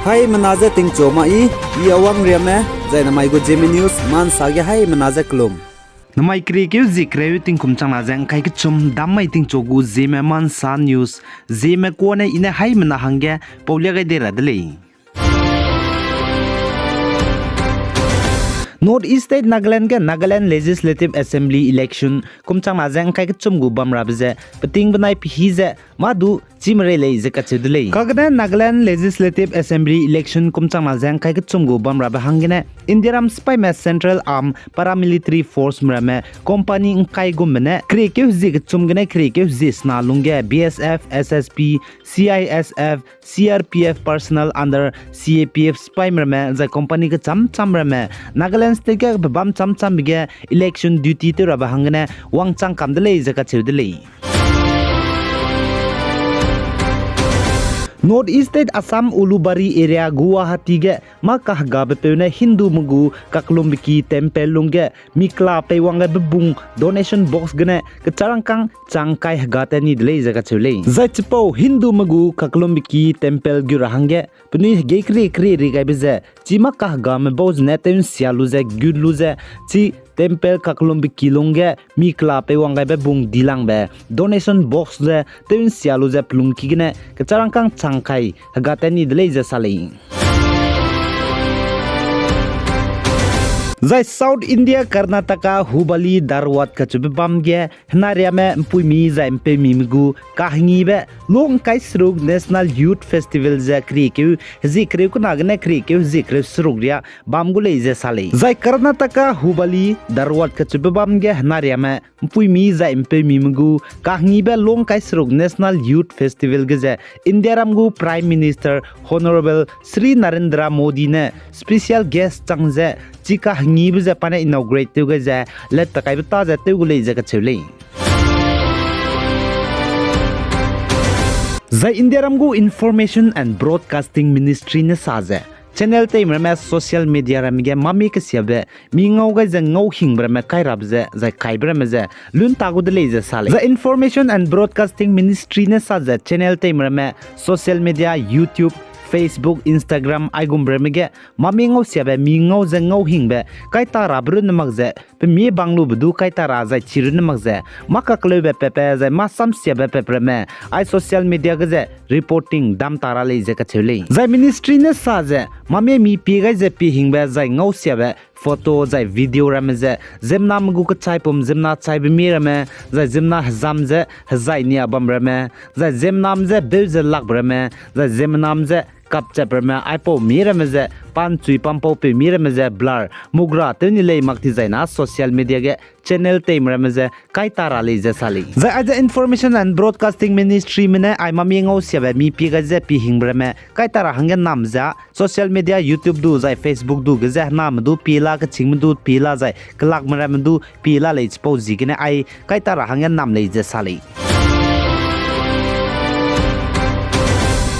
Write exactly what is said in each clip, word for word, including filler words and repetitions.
Haimena je tingchu ma i, i Awang Riame, zai namai gu Zeme News ma nsa ge haimena je kelum. Namai keriekeu zie kereu tingkum changna ze ngkai kechum dam mai tingchu gu Zeme ma nsa news, Zeme kuâ ne i ne haimena hangge paulia gai dei ra de lei. North East State Nagaland ge Nagaland Legislative Assembly election kum changna ze ngkai kechum gu bam rabe ze peting benai pehî ze mâ du chî merei lei ze kacheu de lei. Kagene Nagaland Legislative Assembly election kum changna ze ngkai kechum gu bam rabe hanggene Indiaram sipaime Central Armed Paramilitary Forceme ramme company ngkai gumbe ne keriekeu hezie kechum gene keriekeu hezie sena lungge B S F, S S B, C I S F, C R P F personnel under C A P F sipaime ramme zai company kecham cham ramme Nagaland State ge pebâm cham chambe ge election duty tew rabe hanggene wangchang kam de lei ze kacheu de lei. North East State Assam Ulubari area Guwahati ge mâ kahegabepeu ne Hindume gu kaklumbeki temple lungge mi kela peiwang gaibe bung donation box gene kecharangkâng chang kai hega tat ni de lei ze kacheu lei. Zai chipau Hindume gu kaklumbeki temple gu ra hangge penui hegei kerie kerie ri gaibe ze chi mâ kahegame bau zene tew nsia lu ze gut lu ze chi temple kaklumbeki lungge mi kela peiwang gaibe bung dilangbe donation box ze tew nsia lu ze pelungki gene kecharangkâng chang kai hega tat ni de lei ze sa lei. Zai South India Karnataka Hubballi Dharwad kacheube bam ge henariame mpuimi zai mpeumime gu kahengibe lung kai seruk National Youth Festival ze keriekeu hezie kereu kena gene keriekeu hezie kereu seruk ria bam gu lei ze sa lei. Zai Karnataka Hubballi Dharwad kacheube bam ge henariame mpuimi zai mpeumime gu kahengibe lung kai seruk National Youth Festival ge ze Indiaram gu Prime Minister Honourable Shri Narendra Modi ne special guest chang ze chi kahengibe ze pa ne inaugurate tew gai ze let pe kaibe ta ze tew gu lei ze kacheu lei. Zai Indiaram gu Information and Broadcasting Ministry ne sa ze channel teime ramme social media ramme ge mami kesiabe mi ngau gai ze ngau hingbe ramme kai rabe ze zai kaibe ramme ze lun ta gu de lei ze sa lei. Zai Information and Broadcasting Ministry ne sa ze channel teime ramme social media, YouTube, Facebook, Instagram aigumbe ramme ge mami ngau siabe mi ngau ze ngau hingbe kai ta rabe runne mak ze pe mie bang lube du kai ta ra zai chi runne mak ze mâ kakleube pepe zai mâ samsiabe pepe ramme ai social media ge ze reporting dam ta ra lei ze kacheu lei. Zai ministry ne sa ze mami mi pie gai ze pie hingbe zai ngau siabe photo zai video ramme ze ziemmename gu kechaipum ziemmena chaibe mie ramme, zai ziemmena hezam ze hezai nia bam ramme, zai ziemmename je beu ze lakbe ramme, zai ziemmename je kapchat ramme, aipau mie ramme ze panchui pampaupeu mie ramme ze blur mugra tew ni lei mak ti zai na social media ge channel teime ramme ze kai ta ra lei ze sa lei. Zai aize Information and Broadcasting Ministryme ne ai mami ngau siabe mi pie gai ze pie hingbe ramme kai ta ra hangge nam ze social media YouTube du zai Facebook du ge ze hename du pie la kechîngme du pie la zai kelakme ramme du pie la lei chipau ziegene ai kai ta ra hangge nam lei ze sa lei.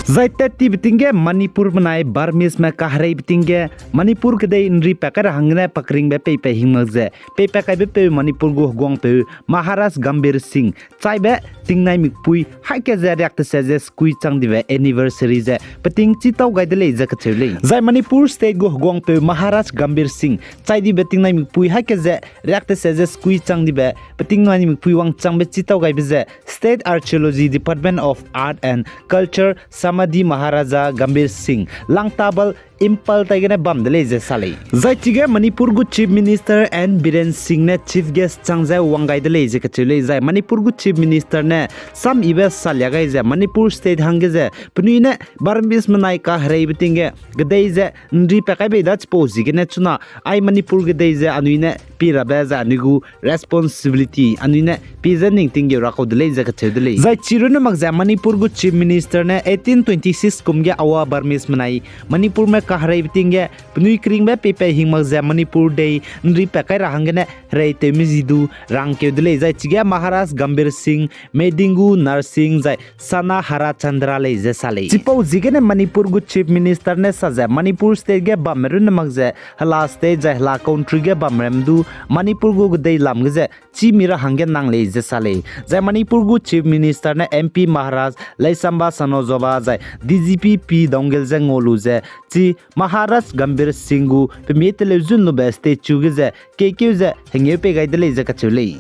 Zai tat tibe ting ge Manipur benai Burmeseme kahereibe ting ge Manipur kedei nri pa kai ra hanggene pakringbe peipat hing mak ze peipat kaibe peu Manipur gu heguangpeu Maharaj Gambhir Singh chaibe tingnai mikpui haî ke ze riak tese ze sekui chang dibe anniversary ze peting chîtau gai de lei ze kacheu lei. Zai Manipur State gu heguangpeu Maharaj Gambhir Singh chai dibe tingnai mikpui haî ke ze riak tese ze sekui chang dibe peting nai mikpui wangchangbe chîtau gaibe ze State Archaeology Department of Art and Culture Samadhi Maharaja Gambhir Singh, Langtabal, Imphal tai gene bam de lei ze sa lei. Zai chige Manipur gu Chief Minister N Biren Singh ne Chief Guest chang ze wang gai de lei ze kacheu lei. Zai Manipur gu Chief Minister ne sam ibe salia gai ze Manipur State hangge ze penui ne Burmese menai kahereibe ting ge kedei ze nri pa kai bei da chipau ziegene chuna ai Manipur kedei ze anui ne pie rabe ze anui gu responsibility anui ne pie ze ning tinggeu ra kau de lei ze kacheu de lei. Zai chi runne mak ze Manipur gu Chief Minister ne eighteen twenty-six kum ge awa Burmese menai Manipurme kahereibe ting ge penui keringbe peipat hing mak ze Manipur dei nri pa kai ra hanggene hereitewme zi du rangkeu de lei. Zai chige Maharaj Gambhir Singh, Medingu Narsingh zai Sana Harachandra lei ze sa lei. Chipau ziegene Manipur gu Chief Minister ne sa ze Manipur State ge bamme runne mak ze hela state zai hela country ge bamramme du Manipur gu kedei lam ge ze chî mi ra hangge nang lei ze sa lei. Zai Manipur gu Chief Minister ne M P Maharaj Leishemba Sanajaoba zai D G P P Dongel ze ngau lu ze, chi Maharaj Gambhir Singh gu pemi teleu zun lube statue ge ze keikeu ze hengeu pei gai de lei ze kacheu lei.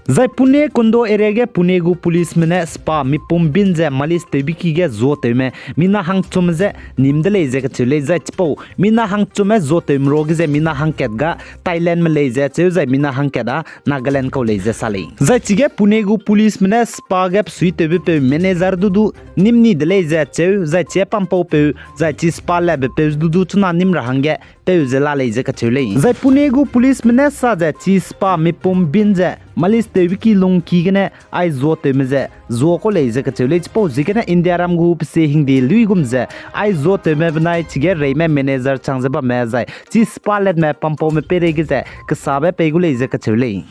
Zai Pune Konda area ge Pune gu policeme ne spa mipum bin ze malis tewbeki ge zuatewme mina hangchum ze nîm de lei ze kacheu lei. Zai chipau mina hangchumme zuatewme ruage ze mina hangkat ga Thailandme lei ze cheu zai mina hangkat â Nagaland kau lei ze sa lei. Zai chige Pune gu policeme ne spa ge pesuitewbepeu manager du du nîm ni de lei ze cheu, zai chi pampaupeu, zai chi spa latbepeu du du chuna nîm ra hangge peu ze la lei ze kacheu lei. Zai Pune gu policeme ne sa ze chi spa mipum bin ze malis tewbeki lungki gene ai zuatewme ze zua kau lei ze kacheu lei. Chipau ziegene Indiaram gu pese hingde luigum ze ai zuatewme benai chige reime manager chang ze bamme zai chi spa latme pampaume peireige ze kesabe pei gu lei ze kacheu lei.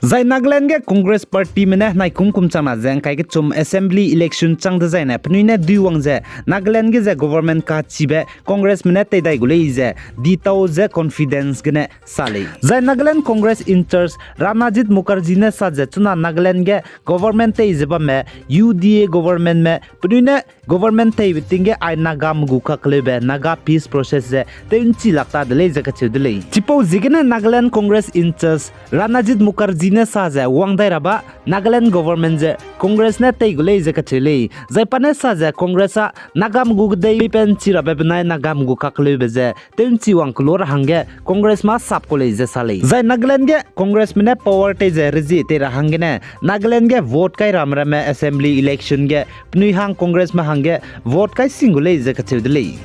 Zai Nagaland ge Congress Partyme ne naikum kum changna ze ngkai kechum assembly election chang dezaine penui ne duiwang ze Nagaland ge ze government kachibe Congressme ne teidai gu lei ze ditau ze confidence gene sa lei. Zai Nagaland Congress in charge Ranajit Mukherjee ne sa ze chuna Nagaland ge government tei ze bamme U D A governmentme penui ne government teibe ting ge ai Nagame gu kakleube Naga peace process ze tew nchi lak ta de lei ze kacheu de lei. Chipau ziegene Nagaland Congress in charge Ranajit Mukherjee ne sa ze wang dai rabe Nagaland government ze Congress ne tei gu lei ze kacheu lei. Zai pa ne sa ze Congress â Nagame gu kedei peipen chi rabe benai Nagame gu kakleube ze tew nchi wang kelu ra hangge Congress mâ sap kau lei ze sa lei. Zai Nagaland ge Congressme ne power tei ze rezie tei ra hanggene Nagaland ge vote kai ramme ramme assembly election ge penui hang Congressme hangge vote kai sing gu lei ze kacheu de lei.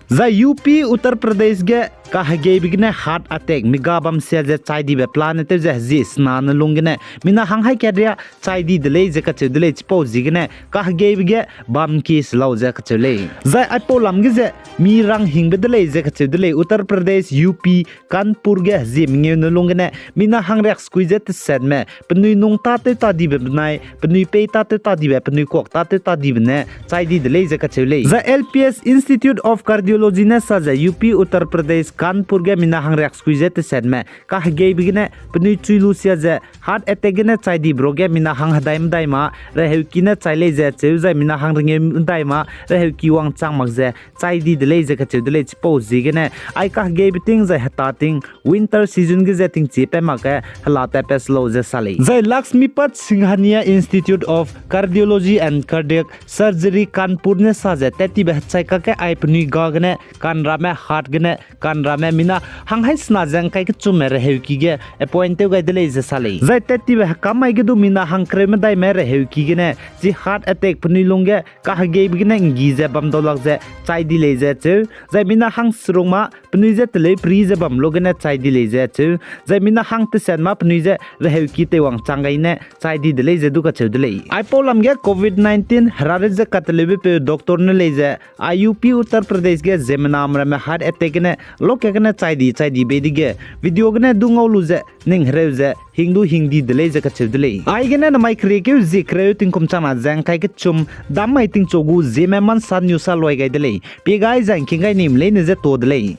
Zai U P Uttar Pradesh ge kahegeibe gene heart attack mi ga bam sia ze chai dibe plan tew ze hezie sena ne lung gene mina hang haî kat riâ chai di de lei ze kacheu de lei. Chipau ziegene kahegeibe ge bam ki se lau ze kacheu lei. Zai aipau lam ge ze mi rang hingbe de lei ze kacheu de lei. Uttar Pradesh U P Kanpur ge hezie mengeu ne lung gene mina hang riaksekui ze tesetme penui nung tâtew ta dibe benai penui pei tâtew ta dibe penui kuak tâtew ta dibe ne chai di de lei ze kacheu lei. Zai L P S Institute of Cardiology ne sa ze U P Uttar Pradesh Kanpur ge mina hang riaksekui ze tesetme kahegeibe gene penui chui lu sia ze heart attack gene chai dibe ruage mina hang hedai medai ma reheuki ne chai lei ze cheu zai mina hang rengeu medai ma reheuki wangchang mak ze chai di de lei ze kacheu de lei. Chipau ziegene ai kahegeibe ting zai heta ting winter season ge ze tingchie pat makge hela tatpat se lau ze sa lei. Zai Lakshmipat Singhania Institute of Cardiology and Cardiac Surgery Kanpur ne sa ze tat tibe hechai kakge ai penui ga gene kanrame heart gene kanrame mina hang haî sena ze ngkai kechumme reheuki ge appoint tew gai de lei ze sa lei. Zai tat tibe hekam mai ge du mina hang kereu medaime reheuki gene chi heart attack penui lungge kahegeibe gene nggi ze bam dau lak ze chai di lei ze cheu, zai mina hang serung ma penui je teleu peri ze bam lu gene chai di lei ze cheu, zai mina hang teset ma penui je reheuki teiwang chang gai ne chai di de lei ze du kacheu de lei. Aipau lam ge covid nineteen herarit ze kateleubepeu doctor ne lei ze, ai U P Uttar Pradesh ge ziemmena ramme heart attack gene loka gene chai di chai di bei dege video gene du ngau lu ze ning hereu ze hing du hing di de lei ze kacheu de lei. Aigene namai keriekeu zie kereu tingkum changna ze ngkai kechum dam mai tingchu gu ziemme mansa newsa loi gai de lei. Pie gai zai ngking gai nim leine je ta de lei.